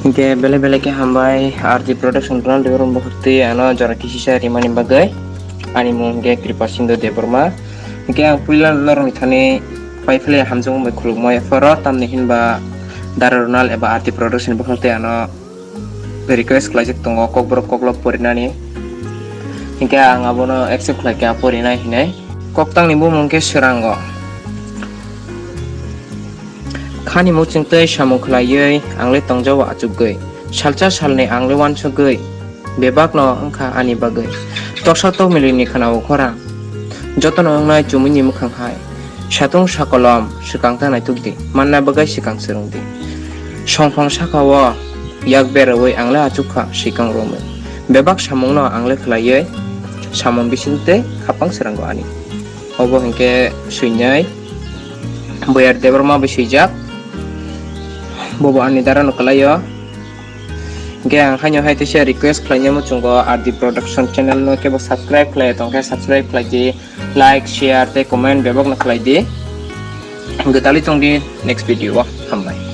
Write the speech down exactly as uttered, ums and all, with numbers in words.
Hingke belai belai khe hambai R D Production Ronaldo Debbarma bukhuk twi ano jora kisisa rimani bagwi. Ani mung hingke Kripa Sindhu Debbarma. Hingke ang puila norokni thani pai philai hamjakmung bai khulukma yapharo, tamni hinba Dara Ronaldo eba R D Production bukhuk twi ano request khlaijak tongo kokborok koklop porinani. Hingke ang abono accept khlaikha porinai hinwi. Koktangni bumung khe Swrango. Khani muchungtwi samung khlaiwi ang le tongjao achugwi. Salsa salni ang le uansugwi. Bebakno wngkha ani bagwi. Toksa tokmilini khwnao khorang. Jotono wngnai chumui ni mwkhang hai. Satung sakolom swkang ta naituk di. Manna bagwi swkang swrwng di. Songphang saka o yak berwi ang le achuk kha swkang romwi. Bebak samungno ang le khlaiwi samung bising tei khapang swrango ani. Obo hinkhe swinai Boyar Debbarma bai swijak. Bobo ani dara no kwlaio. Hinkhe ang haino hai teisa request khlaina muchungo R D Production channel no kebo subscribe khlai tongkhe subscribe khlai di, like, share tei comment bebak no khlai di. Gwdalwi tong di next video o. Hambai.